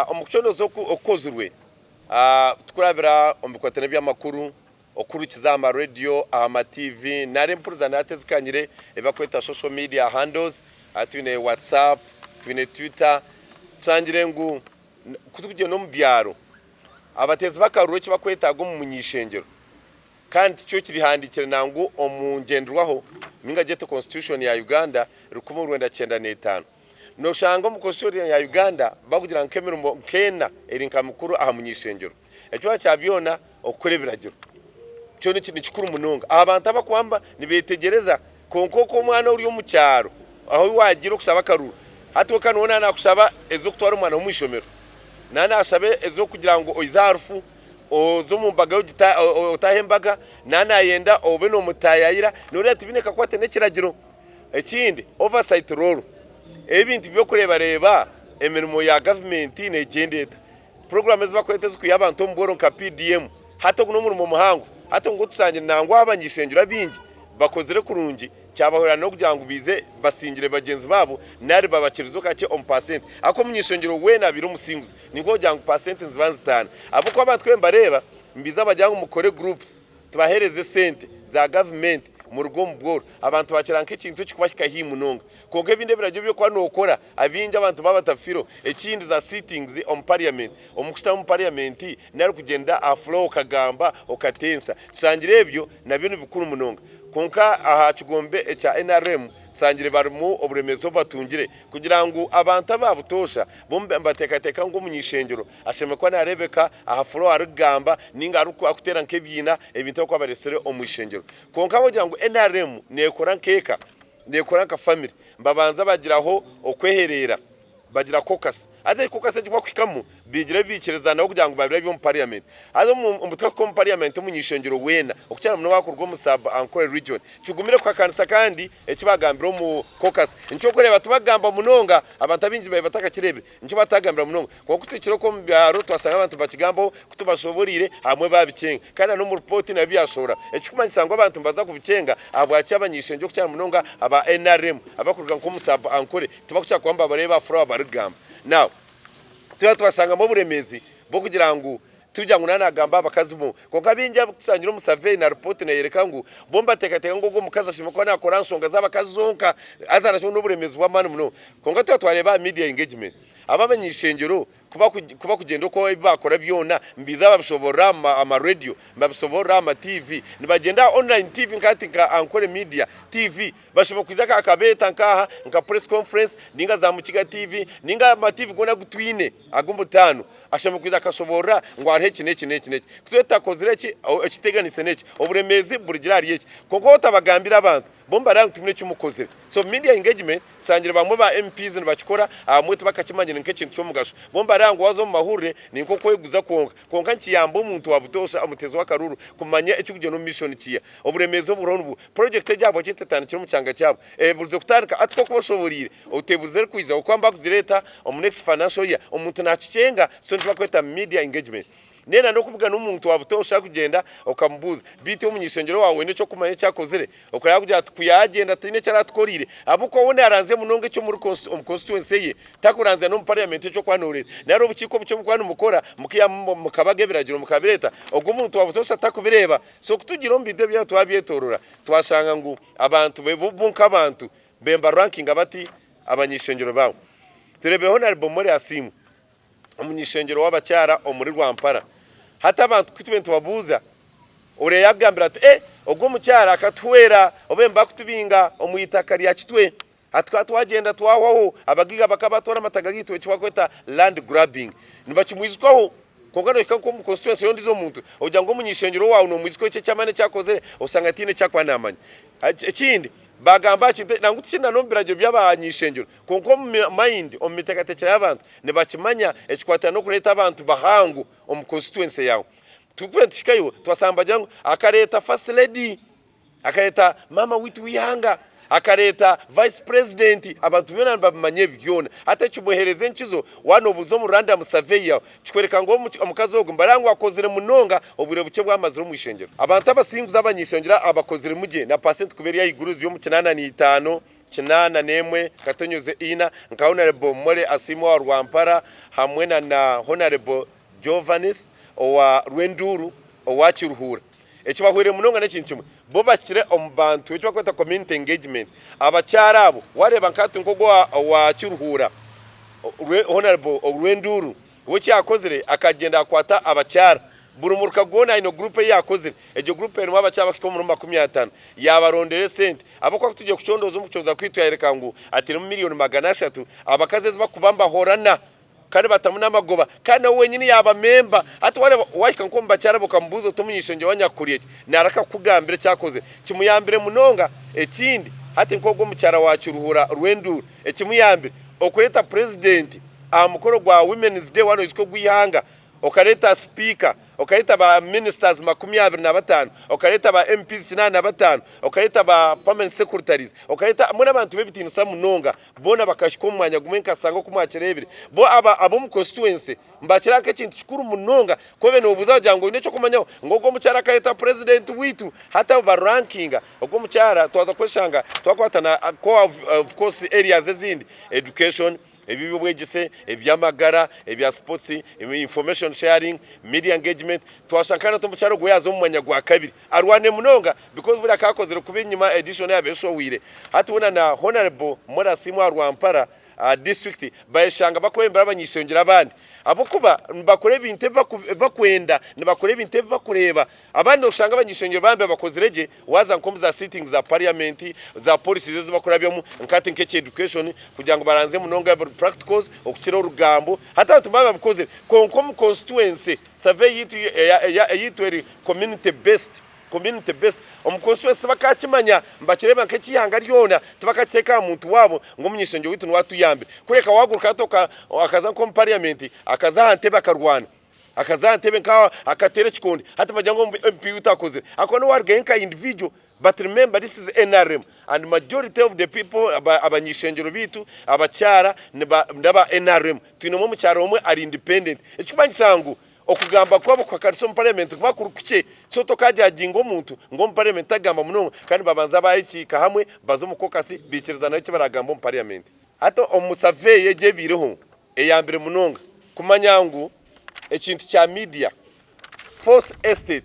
Omu kucondooza oku okukozirwe tukurabira omu bikwatane by'amakuru, okuhurikiza aha marediyo, aha ma TV nari empurizana hati ezikanyire ebi barikweta social media handles, hati twine WhatsApp, twine Twitter, tushangire ngu ku turikugyenda omu byaro, abateezi b'akaruru eki barikwetaaga omu muny'eishengyero kandi tikyo kirihandiikire nangwa omu ngyenderwaho ninga gyete constitution ya Uganda 1995. Noshanga omu constitution ya Uganda bakugira nk'emirimo nk'ena eri nka mikuru aha muny'eishengyero. Ekyoha kya byona okukora ebiragiro. Kyo nikikuru munonga. Abantu abakuhamba nibetegyereza kwonka oku omwana ori omu kyaro ahu wagiire okushaba akaruru hati we kandi we nakushaba ez'okutwara omwana we omu ishomero, nanakushaba ez'okugira ngu oize aha rufu, oze omu mbaga otahe embaga, nanayenda obe nomutayayira, noreeba tibiine kakwate n'ekiragiro. Ekindi oversight role, ebintu by'okureebareeba emirimo ya gavumenti negyenda eta. Puroguraamu ezi barikureeta ezikwiha abantu omu bworo nka PDM, hati ogu n'omurimo muhango. Hati ngu tushangire nangwa abany'eishengyero abaingi bakozire kurungi kyabahwera n'okugira ngu baije basingire bagyenzi baabo nari babakirize kakye omu paasenti. Ahakuba omuny'eishengyero weena abaire omusinguzi nink'okugira ngu paasenti niziba nizitaana. Ahabw'okuba abantu ku nibareeba nibaija bagira ngu mukore gurupusi tubaheereze esente za gavumenti muruge omu bworo. Abantu bakira nk'ekintu ekirikubahika haihi munonga. Kwonka ebindi ebiragiro eby'okuba nookora, abaingi abantu baaba batabifiireho. Ekindi za sitingizi omu parliament, omu kushutama omu parliament nari kugyenda aha floor okagamba okatensa, tushangire ebyo nabyo ni bikuru munonga. Kwonka aha kigombe ekya nrm tushangire barimu oburemeezi obu batungire kugira ngu abantu aba butoosha bo nibateekateeka ngu omuny'eishengyero ashemereire kuba naareebeka aha floor arikugamba nainga arikuteera nk'ebiina ebintu ahabw'okuba abaretsire omu ishengyero. Kwonka ahabw'okugira ngu nrm neekora nk'eka, Neekora nka famire. Nibabanza bagiraho okwehereera, bagira caucus. Haza egi caucus egi ku bakuhikamu, bigira ebi baikirizanaho kugira ngu babirabye omu parliament. Haza omu butuuka omu parliament omuny'eishengyero weena, okukira munonga wakuruga omu sub Ankole region, kigumire kuhakanisa kandi eki baagambire omu caucus. Nikyo orikureeba tibakugamba munonga, abantu abaingi baabaire batakakireebire. Nikyo batagambira munonga. Kwonka ku tuhikire okwo omu byaro twashanga abantu nibakigambaho ku tubashoboreire abamwe baabikyenga. Kandi na n'omu ripooti nabyo byashohora. Ekirikumanyisa ngu abantu nibaza kubikyenga ahabwaki abany'eishengyero okukira munonga aba nrm abarikuruga nk'omu sub Ankole tibakukira kuba nibabareeba aha floor barikugamba. Now twaba twashangamu oburemeezi bw'okugira ngu Tikugira ngu naanagamba aha bakazi bonka. Kwonka abaingi abu tushangire omu survey na ripooti neeyoreka ngu bo nibateekateeka ngu ogwo omukazi ashemereire kuba naakora aha nshonga z'abakazi zonka. Haza nakyo n'oburemeezi bw'amaani munonga. Kwonka twaba twareeba aha media engagement, abo abanyaishengyero ku bakugyenda oku ebi baakora byona nibaija babishoboorora aha ma radio, nibabishoboorora aha ma TV, nibagyenda aha online TV nka hati nka Ankole Media TV, Bashemereire kwija akabeeta nk'aha nka press conference ninga za Mukiga TV ninga ama TV goona agu twine ag'omutaano ashemereire kwija akashoboorora ngu hariho eki n'eki n'eki n'eki. Ku turiba tutakozire eki, ekiteganiise n'eki, oburemeezi burugire ahari eki. Kwonka waaba otabagambire abantu, bo nibareeba ngu tihaine eki mukozire. So media engagement tushangire bamwe ba MPs nibakikora abamwe tibakakimanyire nk'ekintu ky'omugasho. Bo nibareeba ngu waaza omu mahurire ni nk'okweguza kwonka. Kwonka nikiyamba omuntu wa butoosha omuteezi w'akaruuru kumanya ekirikugyenda omu maisho nikiiha. Oburemeezi oburiho nibwo Purojekiti egi ahabwaki etatandikire omu kyanga kyabo? Eburize kutandika hati ku okuba oshoboriire otebuurize erikwija okuba nibakugireeta omu next financial year omuntu nakikyenga so nikyo barikweta media engagement. Nenda n'okubugana omuntu wa butoosha arikugyenda okamubuuza beitu omuny'eishengyero waawe oine eky'okumanya eki akozire? Okureba kugira ati ku yaagyenda tihaine eki aratukoreire ahabw'okuba we naaranzya munonga eky'omuri omu constituency ye takuranzya n'omu parliament eki orikuba nooreeta nari obukiiko obukye obu orikuba nimukora mukaihamu mukabaga ebiragiro mukabireeta ogwo omuntu wa butoosha takubireeba. So ku tugiire omu bintu ebi twabyetoorora twashanga ngu abantu bo nk'abantu bemba rankinga bati abanyaishengyero baabo. Tureebire Honarebo Molly Asiimwe omunyaishengyero w'abakyara omuri Rwampara. Hati abantu ku tubaire nitubabuuza oriya yaakugambira ati eh ogwo omukyara akatuhwera obu bakutubinga omu itaka rya Kitwe. Hati tukaba twagyenda twahwaho, abagaiga bakaba batwara amataka gaitu eki barikweta land grabbing. Nibakimwijukaho kwonka nohika nk'omu constituency y'ondiijo omuntu ogira ngu omuny'eishengyero waawe nomwijukaho eki eky'amaani eki akozire osanga tihaine eki arikuba naamanya. Ekindi baagamba aha kintu nangwa tikiri na n'omu biragiro by'abany'eishengyero kwonka omu mind omu miteekateekyere y'abantu nibakimanya ekikwatiraine n'okureeta abantu bahango omu constituency yaawe. Turikuba nituhikayo twashanga nibagira ngu akareeta first lady. Akareeta maama waitu w'eihanga, akareeta vice president, abantu boona nibabimanya ebi byona. Hati ekimuheereza enkizo, waaba noobuuza omu random survey yawe, kikworeka ngu omukazi ogu nibareeba ngu akozire munonga obwire bukye obu amazire omu ishengyero. Abantu abasinguzi abanyaishengyero abakoziremu gye na paasenti kuba eri ahaiguru ziri omu kinaana n'eitaano. 81 katonyeze ina nka Honarebo Molly Asiimwe owa Rwampara hamwe na na Honarebo Giovanis owa Rwenduru owa Kiruhura. Ekibahwereire munonga n'ekintu kimwe, bo bahikire omu bantu eki barikweta community engagement. Abakyara abo wareeba nka hati nk'ogwo owa Kiruhura, Honarebo Rwenduru, We eki yaakozire, akagyenda akwata abakyara. Buri muruka gwona aine guruupu ei yaakozire. Egyo guruupu erimu abakyara bakuhika omuri 50. Yaabarondera esente. Ahabw'okuba ku tugiire kucondooza omu kucondooza kwaitu yaayoreka ngu atairemu miriyoni 300 abakazi ezi barikuba nibahorana kandi batamu n'amagoba. Kandi nawe wenyini yaaba memba. Hati waareeba waahika nk'omu bakyara abo okamubuuza oti omuny'eishengyero wa nyakukuriye ki? Naareka kukugambira eki akozire. Kimuyambire munonga. Ekindi, hati nk'ogwo omukyara wa Kiruhura Rwenduru, ekimuyambire, okureeta purezidenti aha mukoro gwa Women's Day waaba noijuka ogw'eihanga, okareeta sipiika, okareeta ba ministers 25, okareeta ba MPs 85, okareeta ba permanent secretaries, okareeta mbwenu abantu b'ebitiinisa munonga boona bakahika omu mwanya gumwe nkasanga oku mwakireebire. Bo aba ab'omu constituency nibakira nk'ekintu kikuru munonga ku obe noobuuza bagira ngu oine eky'okumanyaho ngu ogwo omukyara akareeta purezidenti waitu hati abo barankinga ogwo omukyara twaza kweshanga twakwatana core of course areas ezindi education, eby'obwegyese, eby'amagara, ebya sports, information sharing, media engagement, twashanga kandi hati omukyara ogwo yaaza omu mwanya gwa kabiri. Arwane munonga because buriya akaba akozire kubi enyima edition yaaba eshohwire. Hati hoona na Honourable Molly Asiimwe aha Rwampara district bayeshanga bakwebembera abany'eishengyero abandi ahabw'okuba nibakora ebintu ebi bakwenda, nibakora ebintu ebi bakureeba. Abandi noshanga abany'eishengyero bambi bakozire gye waaza nk'omu za sitingi za parliament, za policies ezi bakurabyamu nka hati nk'ekya education kugira ngu baranzye munonga practicals okukira orugambo. Hati abantu nibaba babikozire kwonka omu constituency survey yaitu eyaitu eri community based, community based, omu constituency tibakakimanya nibakireeba nk'eky'eihanga ryona tibakakiteeka aha muntu waabo ngu omuny'eishengyero waitu niwe atuyambe. Kureka waaguruka hati okaza nk'omu parliament akaza aha ntebe akarwana. Akaza aha ntebe nka akateera ekikondi hati nibagira ngu MP waitu akozire ahakuba niwe warugayo nka individual but remember this is NRM and majority of the people abanyishengyero baitu abakyara naba NRM twinemu omukyara omwe ari independent ekikumanyisa ngu okugamba kwabo kuhakanisa omu parliament nikuba kuri kukye so tokajajinga omuntu ngu omu parliament tagamba munonga kandi babanza bayekiika hamwe baza omu caucus baikirizana eki baragamba omu parliament. Hati omu survey egi ebaireho Eyambire munonga kumanya ngu ekintu kya media force estate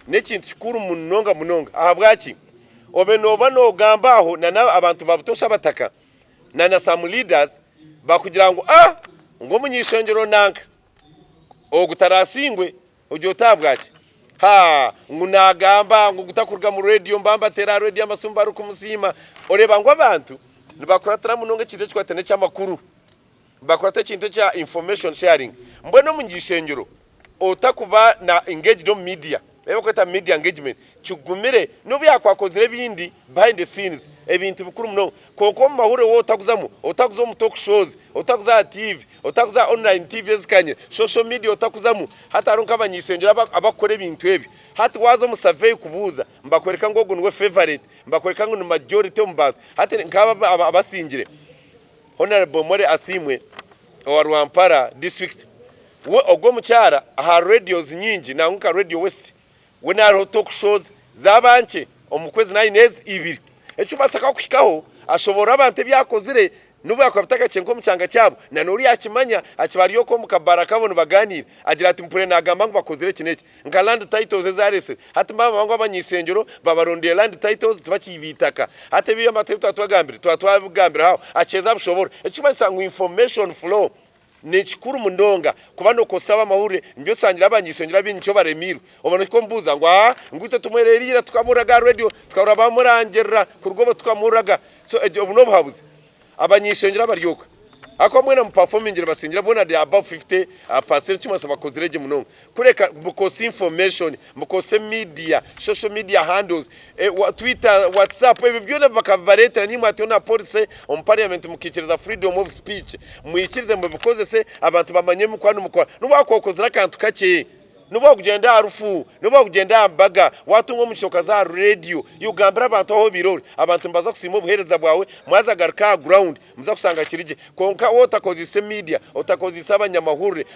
n'ekintu kikuru munonga munonga. Ahabwaki? Obe nooba noogamba aho na n'abantu ba butoosha abataka na na some leaders bakugira ngu ah ngu omuny'eishengyero nanka ogu taraasingwe Ogira oti ahabwaki? Haa, ngu naagamba ngu gutakuruga mu rediyo, mba mbateera aha rediyo amasimu barikumusiima. Oreeba ngu abantu nibakuratira munonga ekintu ekikwataine n'eky'amakuru. Nibakurata ekintu ekya information sharing. Mbwenu omu ngishengyero otakuba na engaged omu media, ebi barikweta media engagement, kigumire n'obu yaakuba akozire ebindi behind the scenes, ebintu bikuru munonga. Kwonka omu mahurire waaba otakuzamu, otakuza omu talk shows, otakuza aha TV, otakuza aha online TV ezikanyire, social media otakuzamu, hati hariho nk'abanyaishengyero abakukora ebintu ebyo. Hati waaza omu survey kubuuza, nibakworeka ngu ogu niwe favourite, nibakworeka ngu ni majority omu bantu. Hati nk'aba abasingire, Honourable Molly Asiimwe owa Rwampara district, we ogwo omukyara aha radios nyingi nangwa nka Radio West, We nariho talk shows zaba nkye omu kwezi nayine ezi ibiri. Ekikubaasa kakuhikaho ashoboorora abantu ebi akozire nobu yakuba bitakahikire nk'omu kyanga kyabo na nori yakimanya akiba ari okwo omu kabaara kabo nibaganiira agira ati mpurire nagamba ngu bakozire eki n'eki nka land titles ezi aresire hati mbaba ngu abanyeishengero babarondire land titles tibakiiba itaka hati ebi ebi twaba twagambire twaba twabigambiraho aho akiheza abishoboorora ekikumanyisa ngu information flow Ni kikuru munonga kuba nookozesa ab'amahurire. Nibyo oshangire abanyaishengyero abaingi nikyo baremeirwe. Obone ohike omubuuza ngu, Aa, ngu itwe tumwereire ira tukamuhuriraga aha reediyo, tukahurira bamurangirira, kuruga obwo tukamuhuriraga. So egyo obu n'obuhabuzi. Abanyaishengyero abari okwe, ahakuba mwena mupafomingire basingire boona they are above 50 percent kimanyisa bakozire gye munonga. Kureka mukozese information, mukozese media, social media handles, Twitter, WhatsApp ebyo byona bakabibareetera naimwe hati na policy omu parliament mukaikiriza freedom of speech mwikirize mubikozese abantu bamanye ebi mukuba nimukora. Nobu wakuba okozire akantu kakye, nobu wakugyenda aha rufu, nobu wakugyenda aha mbaga, watunga omugisha okaza aha radio ogambire abantu ahu obaire ori, abantu nibaza kusiima obuheereza bwawe mwaza garuka aha ground muza kushanga kiri gye. Kwonka waaba otakozeise media, otakozeise abanyamahurire,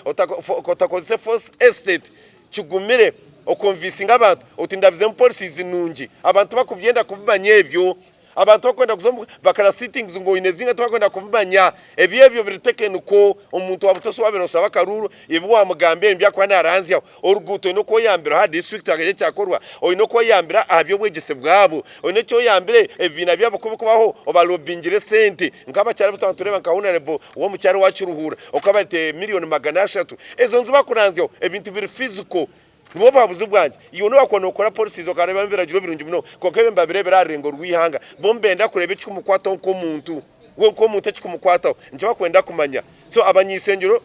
otakozeise fourth estate, Kigumire okonvinsinga abantu oti ndabizemu policies nungi. Abantu tibakubyenda kubimanya ebyo. Abantu bakwenda kuza omu bakara sittings ngu oine zinga tibakwenda kubimanya. Ebyo ebyo biri technical omuntu wa butoosha owabaire noshaba akaruuru ebi wamugambira nibyo arikuba naranzyaho. Oruguuto oine oku oyambire aha district hakagira ekyakorwa, oine oku oyambire aha by'obwegyese bwabo, oine eki oyambire ebibiina byabo ku birikubaho obalobingire esente. Nk'abakyara abu twaba nitureeba nka Honourable w'omukyara owa Kiruhura oku abareteire miriyoni 300 ezo nizo bakuranzyaho. Ebintu biri physical. Nibwo buhabuzi bwangye. Iwe nobu wakuba nokora policies okareebamu ebiragiro birungi munonga, kwonka ebyo nibabireebera aha rurengo rw'eihanga. Bo nibenda kureeba ekikumukwataho nk'omuntu. We nk'omuntu ekikumukwataho nikyo bakwenda kumanya. So abanyeishengyero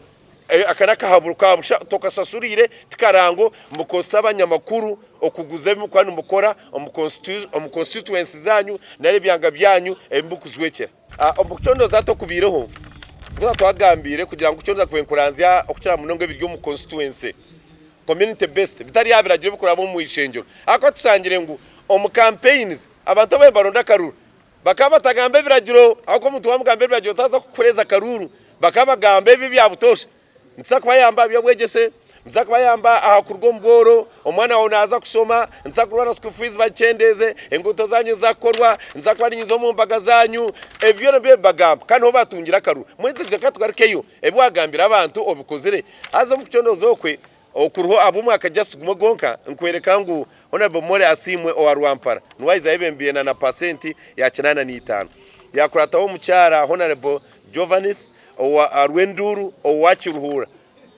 aka n'akahaburo ka busha tokasasuriire tikarango mukozese abanyamakuru okuguza ebi mukuba nimukora omu constituency zanyu nari ebyanga byanyu ebi murikujwekyera. Omu kucondooza hati okubaireho, nikwo twagambiire kugira ngu okucondooza kube nikuranzya okukira munonga ebiri omu constituency, community based, bitari aha biragiro ebirikuraba omu ishengyero. Ahakuba tushangire ngu omu campaigns abantu ababaire nibaronda akaruuru bakaba batagamba ebiragiro ahabw'okuba omuntu wamugambira ebiragiro taaza kukuheereza akaruuru. Bakaba bagamba ebi ebya butoosha. Nituza kubayamba aha by'obwegyese, nituza kubayamba aha kuruga omu bworo, omwana waawe naaza kushoma, nituza kurwara school fees bagikyendeeze, enguuto zaanyu niziza kukorwa, nituza kuba niinyiza omu mbaga zaanyu, ebyo byona nibyo ebibagamba kandi niho batungira akaruru. Mbwenu itwe reka tugarukeyo, ebi waagambira abantu obikozire. Haza omu kucondooza okwe okuriho ahabw'omwaka just gumwe gwonka, nikworeka ngu Honourable Molly Asiimwe owa Rwampara niwe ahize ayebembeire na na paasenti ya 85. Yaakurataho omukyara Honourable Jovanis owa Rwenduru owa Kiruhura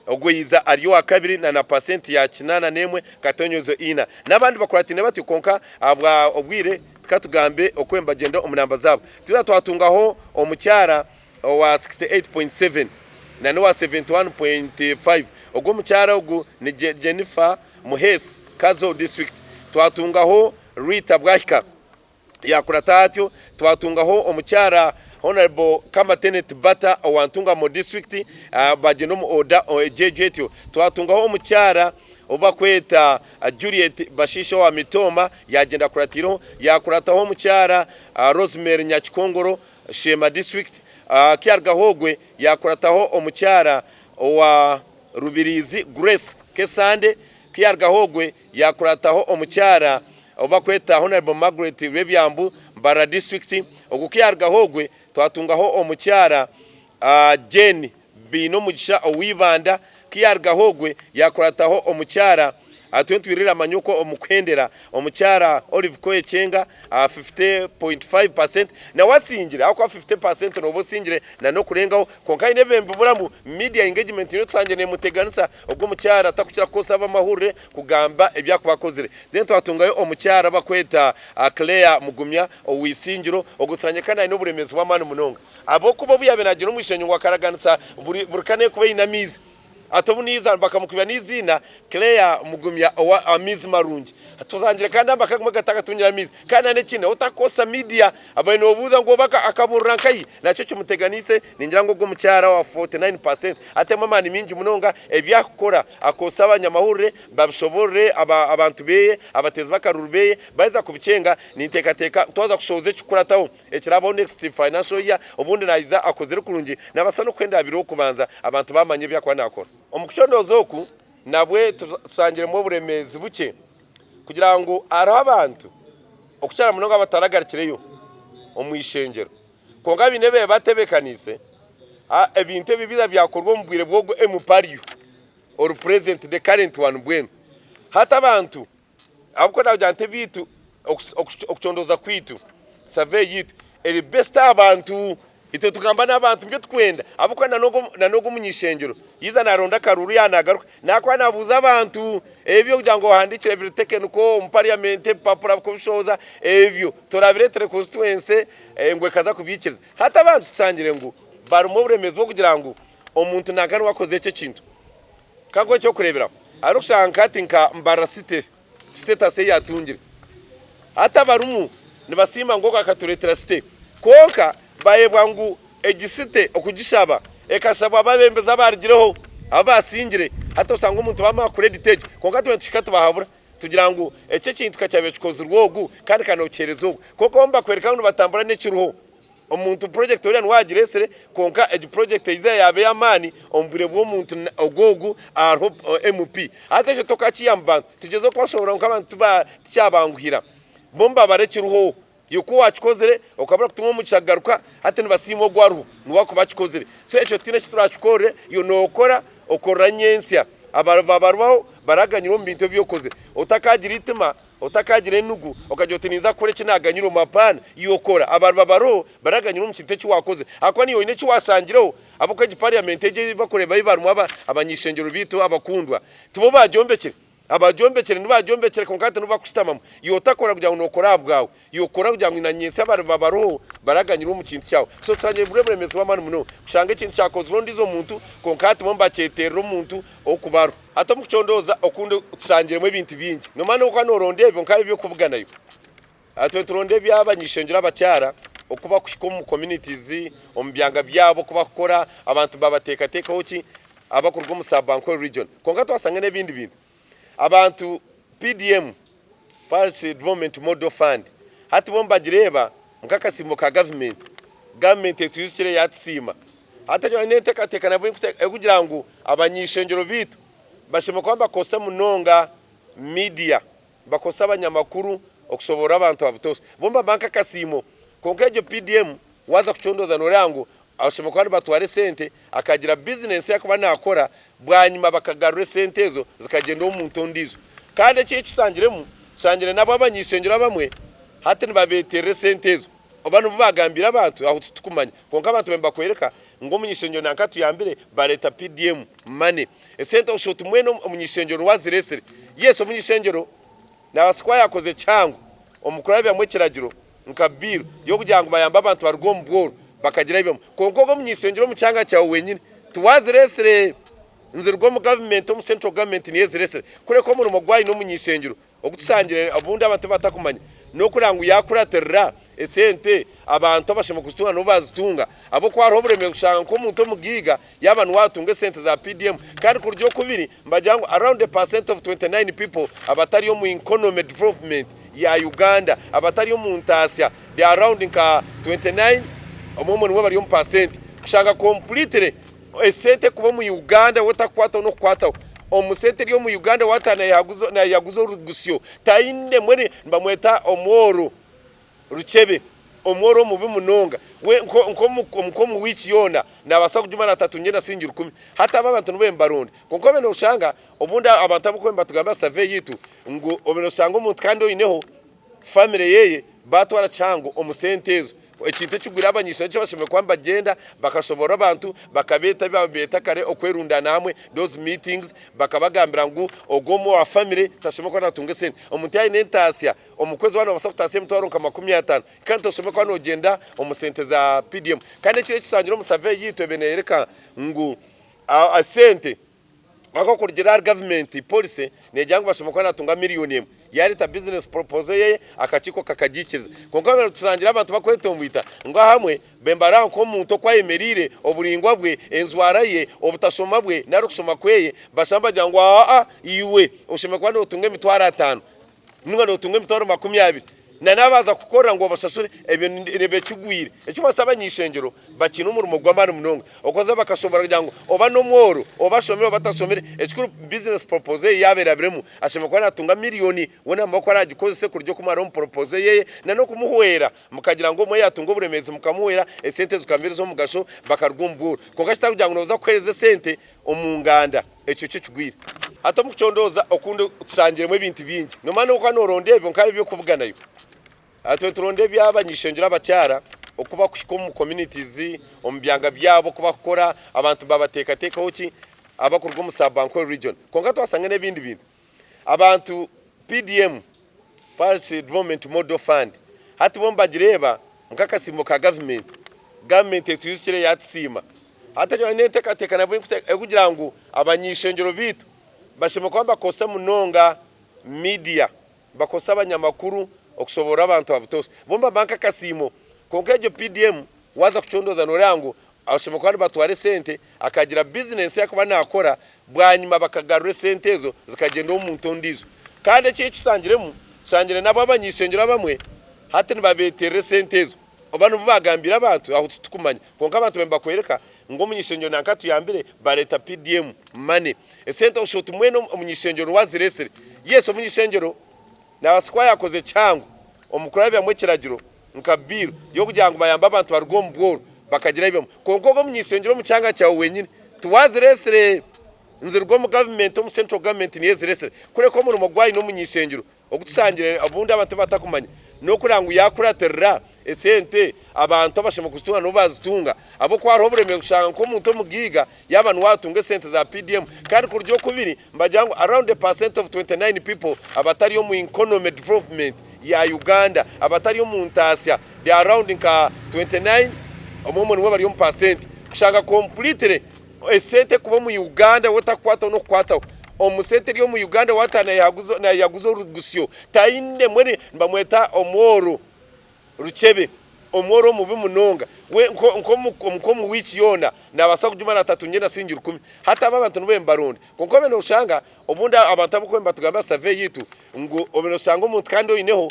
ogwo yaiza ari owa kabiri na na pasenti ya 81 katonyozo ina. N'abandi bakurataine batyo kwonka ahabwa obwire tikatugambe oku nibagyenda omu namba zaabo. Twija twatungaho omukyara owa 68.7 na n'owa 71.5. Ogwo omukyara ogu ni Jennifer Muheesi, Kazo District. Twatungaho Rita Bwahika. Yakurata atyo twatungaho omukyara Honourable Kamatenet Bata owa Ntungamo district bagyenda omu order egyo egyo etyo. Twatungaho omukyara ou bakweta Juliet Bashiisha owa Mitooma yagyenda akuratiireho. Yakurataho omukyara Rosemary Nyakikongoro Sheema district. Ku yarugaho ogwe yakurataho omukyara owa Rubirizi Grace Kesande. Ku yarugaho ogwe yakurataho omukyara ou bakweta Honourable Margaret Rwebyambu, Mbarara District. Ogwo ku yaarugaho ogwe twatungaho omukyara Jane Bainomugisha owa Ibanda. Ku yaarugaho ogwe yaakurataho omukyara twena twirire amanya okwo omu kuhendera omukyara Olive Koyekyenga 50.5 percent nawe asingire ahabw'okuba 50 percent nooba osingire na n'okurengaho kwonka haine ebi nibiburamu media engagement niyo tushangire neemuteganisa. Ogwo omukyara takukira kukozesa ab'amahurire kugamba ebi arikuba akozire. Then twatungayo omukyara bakweta Claire Mugumya owa Isingiro, ogwo tusangire kandi aine oburemeezi bw'amaani munonga ahabw'okuba obu yaabaire naagyenda omu ishengyero ngu akaraganisa buri buri kane kuba eine amaizi. Hati obu naiza bakamukubira n'eiziina Claire Mugumya owa amaizi marungi. Tusangire kandi amaka agamwe gatakatungire amaizi. Kandi na n'ekindi otakukozesa media abaire nobuuza ngu oba akaburira nkahi nakyo kimuteganiise. Ningira ngu ogwo omukyara owa 49 percent atemu amaani mingi munonga ebi akukora akozesa abanyamahurire babishoborore abantu beye abateezi b'akaruru beye baheza kubikyenga. Ninteekateeka twaza kushohoza ekikukurataho ekirabaho next financial year obundi naija akozire kurungi nabaasa n'okuhenda aha biro kubanza abantu bamanya ebi akuba nakora. Omu kucondooza oku nabwe tushangiremu oburemeezi bukye kugira ngu hariho abantu okukira munonga abataragarukireyo omu ishengyero kwonka baine ebi batebeekaniise ebintu ebi biza byakorwa omu bwire bw'ogu MP ariyo ori present the current one mbwenu hati abantu ahabw'okuba nagira nti ebiitu okucondooza kwaitu survey yaitu eri based aha bantu. Itwe tugamba n'abantu nibyo tukwenda ahabw'okuba na n'ogwo omuny'ishengyero yaiza naaronda akaruuru yaaba naagaruka naakuba naabuuza abantu ebyo kugira ngu ohandiikire biri technical omu parliament ebipapura kubishohoza ebyo torabireetere constituency ngu ekaza kubiikiriza. Hati abantu tushangire ngu barimu oburemeezi bw'okugira ngu omuntu nanka niwe akoze eki ekintu. Kankuhe eky'okureeberaho, hariho kushanga nka hati nka Mbarara City status ei yaatungire. Hati abarimu nibasiima ngu ogwo akatureetera site. Kwonka baayebwa ngu egi site okugishaba ekashabwa abeebembezi abaarugireho abu baasingire. Hati osanga omuntu bamuha credit egyo. Kwonka twena tuhika tubahabura tugira ngu eki ekintu ka kyabaire kikozirwe ogu kandi ka nookiheereza ogu. Kwonka bo nibakworeka ngu nibatambura n'ekiriho. Omuntu project oriya niwe agiresire kwonka egi project eizire yaaba ey'amaani omu bwire bw'omuntu ogwo ogu ahariho MP. Hati ekyo tokakiiha mu bantu. Tugyezeho kubashoboorora kwonka abantu tikyabanguhira. Bo nibabara ekiriho. Iwe ku waakikozire okabura kutunga omugisha kugaruka, hati nibasiima ogwo ariho niwe arikuba akikozire. So ekyo titwine eki turaakikorere, iwe nookora okorera nyentsya. Abariba baribaho baraganyirwa omu bintu ebi okozire. Otakaagira eitima, otakaagira enugu okagira oti ninza kukora eki naaganyirwemu. Apaana, iwe okora. Abariba bariho baraganyirwa omu kintu eki waakozire. Ahakuba naiwe oine eki waashangireho ahabw'okuba egi parliament egi ei barikureeba ei barimu abany'eishengyero beitu abakundwa, tibo baagyombekire. Abagyombekire nibo bagyombekire kwonka hati nibo bakushutamamu. Iwe otakora kugira ngu nokora aha bwawe. Iwe okora kugira ngu na nyentsya abariba bariho baraganyirwa omu kintu kyawe. So tushangire buri oburemeezi bw'amaani munonga kushanga ekintu kyakozirwe ondiijo muntu kwonka hati bo nibakyeterera omuntu ow'okubaruho. Hati omu kucondooza okundi tushangiremu ebintu bingi. Nomanya nobu okuba noronda ebyo nka hariho eby'okubuganayo. Hati nituronda eby'abany'eishengyero abakyara oku bakuhika omu communities, omu byanga byabo oku bakukora, abantu babateekateekaho ki abakuruga omu Sub-Ankole region. Kwonka twashanga n'ebindi bintu. Abantu PDM, Parish Development Model Fund, hati bo nibagireeba nk'akasiimo ka gavumenti. Gavumenti etwijukire yaatusiima. Hati egyo n'enteekateeka nabwo erikugira ngu abany'eishengyero baitu bashemereire kuba nibakozesa munonga media. Bakozesa abanyamakuru okushoboorora abantu abutoosha. Bo nibaba nk'akasiimo. Kwonka egyo PDM waaza kucondooza nooreeba ngu abashemereire kuba nibatwara esente akagira bizinensi ei arikuba naakora bwanyima bakagarura esente ezo zikagyenda omu muntu ondiijo. Kandi eki eki tushangiremu, tushangire nabo abanyaishengyero abamwe hati nibabeeterera esente ezo. Oba nibo baagambiire abantu ahu titurikumanya. Kwonka abantu bariyo nibakworeka ngu omunyaishengyero nanka atuyambire bareeta PDM money. Esente oshusha oti mbwenu omunyaishengyero niwe azireetsire. Yes omunyaishengyero naabaasa kuba yaakoze kihango omu kurabyamu ekiragiro nka bill y'okugira ngu bayambe abantu baruge omu bworo bakagira ebi bamwe. Kwonka ogwo omunyaishengyero omu kyanga kyawe wenyine tiwe azireetsire. Niziruga omu gavumenti, omu central government niyo ezireetsire. Kureka omurimo ogu aine omunyaishengyero Ogu tushangire obundi abantu batakumanya n'okureba ngu yaakuratirira esente abantu abashemereire kuzitunga nibo baazitunga ahabw'okuba hariho oburemeezi kushanga nk'omuntu omugaiga yaaba niwe aatunga esente za PDM kandi kuruga oku biri nibagira ngu around a percent of 29 people abatari omu economy development ya Uganda abatari omu ntaasya they are around nka 29 omwe omwe nibo bari omu percent kushanga completely Esente kuba omu Uganda we otakukwataho n'okukwataho. Omu sente eri omu Uganda waataaha nayehaguza orugusyo taine mbwenu nibamweta omworo rukyebe, omworo omubi munonga. We nk'omu wiiki yoona naabaasa kugimara atatungire na siringi rukumi. Hati abo abantu nibo nibaronda. Kwonka obe nooshanga obundi abantu abu barikuba nibatugambira survey yaitu ngu obe nooshanga omuntu kandi oineho famire yeye baatwara kihango omu sente ezo. Ekintu ekigwire abanyishano eki bashemereire kuba nibagyenda bakashoboorora abantu bakabeeta ebi baabeeta kare okwerundaana hamwe, those meetings, bakabagambira ngu ogwo omwe owa famire tashemereire kuba naatunga esente. Omuntu yaaba aine entaasya, omu kwezi waaba noobaasa kutaasya emitwaro nka 50 kandi toshemereire kuba noogyenda omu sente za PDM. Kandi ekindi eki tushangire omu survey yaitu ebaire neeyoreka ngu esente Kwonka kurugiirira ahari gavumenti, policy neegira ngu bashemereire kuba naatunga miriyoni emwe. Yaareeta business proposal ye, akakiiko kakagiikiriza. Kwonka twaba niturangira abantu barikwetomboita ngu ahamwe bembarira nk'omuntu oku ayemereire, oburaingwa bwe, enjwara ye, obutashoma bwe nari okushoma kwe, bashanga nibagira ngu aa iwe oshemereire kuba nootunga emitwaro ataano ninga nootunga emitwaro 20. Na naaba baaza kukukorera ngu obashashure, ebyo reeba ekigwire. Ekirikumanyisa abany'eishengyero bakiine omurimo gw'amaani munonga okuza bakashoboora kugira ngu oba n'omworo, oba ashomire oba atashomire, ekikuru bizinesi poropozo ye yaaba erabiremu, ashemereire kuba naatunga miriyoni weena naamanya oku araagikozese kuruga okumara omu poropozo ye n'okumuhwera mukagira ngu omwe yaatunga oburemeezi mukamuhwera, esente zikaba ez'omugasho bakaruga omu bworo. Kwonka kitari kugira ngu nooza kuheereza esente omu nganda. Ekyo kyo kigwire. Hati omu kucondooza okundi tushangiremu ebintu bingi. Nomanya nobu okuba noronda ebyo nka hariho eby'okubuganayo. Hati nituronda eby'abany'eishengyero abakyara oku bakuhika omu communities, omu byanga byabo oku bakukora, abantu babateekateekaho ki abakuruga omu Sub-Ankole region. Kwonka twashanga n'ebindi bintu. Abantu PDM, Parish Development Model Fund, hati bo nibagireeba nk'akasiimo ka gavumenti. Gavumenti etwijukire yaatusiima. Hati egyo n'enteekateeka nabwo erikugira ngu abany'eishengyero baitu bashemereire kuba nibakozesa munonga media, nibakozesa abanyamakuru okushoboorora abantu abutoosha. Bo nibaba nk'akasiimo kwonka egyo PDM waaza kucondooza nooreeba ngu bashemereire kuba nibatwara esente akagira bizinensi ei arikuba naakora bwanyima bakagarura esente ezo zikagyenda omu muntu ondiijo. Kandi eki eki tushangiremu, tushangire nabo abany'eishengyero abamwe hati nibabeeterera esente ezo. Oba nibo baagambiire abantu ahu titurikumanya. Kwonka abantu bariyo nibakworeka ngu omuny'eishengyero nanka atuyambire bareeta PDM money. Esente oshusha oti mbwenu omuny'eishengyero niwe azireetsire. Yes omuny'eishengyero naabaasa kuba yaakoze kihango omu kurabyamu ekiragiro. nka bill y'okugira ngu bayambe abantu baruge omu bworo bakagira ebi bamwe. Kwonka ogwo omunyeishengero omu kyanga kyawe wenyine tiwazireetsire niziruga omu gavumenti omu central government niyo ezireetsire kureka omurimo gwayo n'omunyeishengero ogu tushangire obundi abantu batakumanya n'okureba ngu yaakuratirira esente abantu abashemereire kuzitunga nibo baazitunga ahabw'okuba hariho oburemeezi kushanga nk'omuntu omugaiga yaaba niwe atunga esente za PDM kandi kuruga oku biri nibagira ngu around a percent of 29 people abatari omu economy development ya Uganda abatari omu ntaasya they are around nka 29 omwe omwe nibo bari omu percent kushanga completely esente kuba omu Uganda we otakukwataho n'okukwataho omu sente eri omu Uganda waataaha nayehaguza orugusyo taine mbwenu nibamweta omworo. Rukyebe, omworo omubi munonga, we nk'omu wiiki yoona naabaasa kugimara atatungire na siringi rukumi. Hati abo abantu nibo nibaronda. Kwonka obe nooshanga obundi abantu abu barikuba nibatugambira survey yaitu ngu obe nooshanga omuntu kandi oineho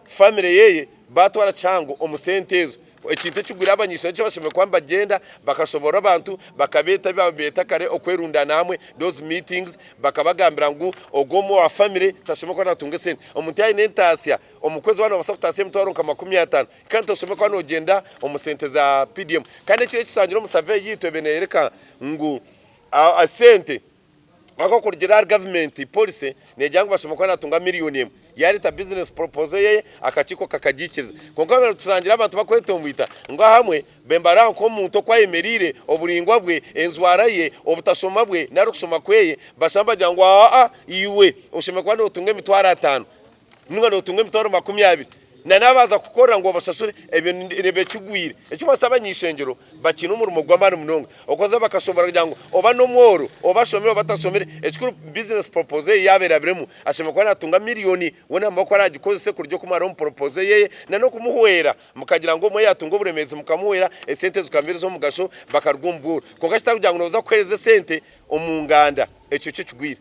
famire yeye baatwara kihango omu sente ezo. Ekintu ekigwire abany'eishengyero nikyo bashemereire kuba nibagyenda bakashoboorora abantu bakabeeta ebi baabeeta kare okwerundaana hamwe, those meetings, bakabagambira ngu ogwo omwe owa famire tashemereire kuba naatunga esente. Omuntu yaaba aine entaasya Omu kwezi waaba noobaasa kutaasya emitwaro nka 50 kandi toshemeriire kuba noogyenda omu sente za PDM. Kandi ekindi eki tushangire omu survey yaitu ebaire neeyoreka ngu esente ahabw'okurugiirira ahari gavumenti policy neegira ngu bashemereire kuba naatunga miriyoni emwe. Yaareeta business proposal ye akakiiko kakagiikiriza. Kwonka waaba tushangire abantu bakwetomboita ngu ahamwe bembara nk'omuntu oku ayemereire, oburaingwa bwe, enjwara ye, obutashoma bwe nari okushoma kwe, bashanga nibagira ngu aa iwe oshemereire kuba nootunga emitwaro ataano. Ninga notunga emitwaro 20 na nabaza kukora ngu obasasure ebyo niba ekigwire. Ekikubaasa abany'ishengyero bakiine omurimo gw'amaani munonga okuza bakashobora kugira ngu oba n'omworo oba ashomire oba atashomire ekikuru business proposal ye yaaba erabiremu ashemereire kuba natunga miriyoni we namanya oku aragikozese kuruga okumara omu proposal yeye na n'okumuhwera mukagira ngu omwe yatunga oburemeezi mukamuhwera esente zikaba ez'omugasho bakaruga omu bworo. Kwonka kitari kugira ngu noza kuhereza esente omu nganda ekyo kyo kigwire.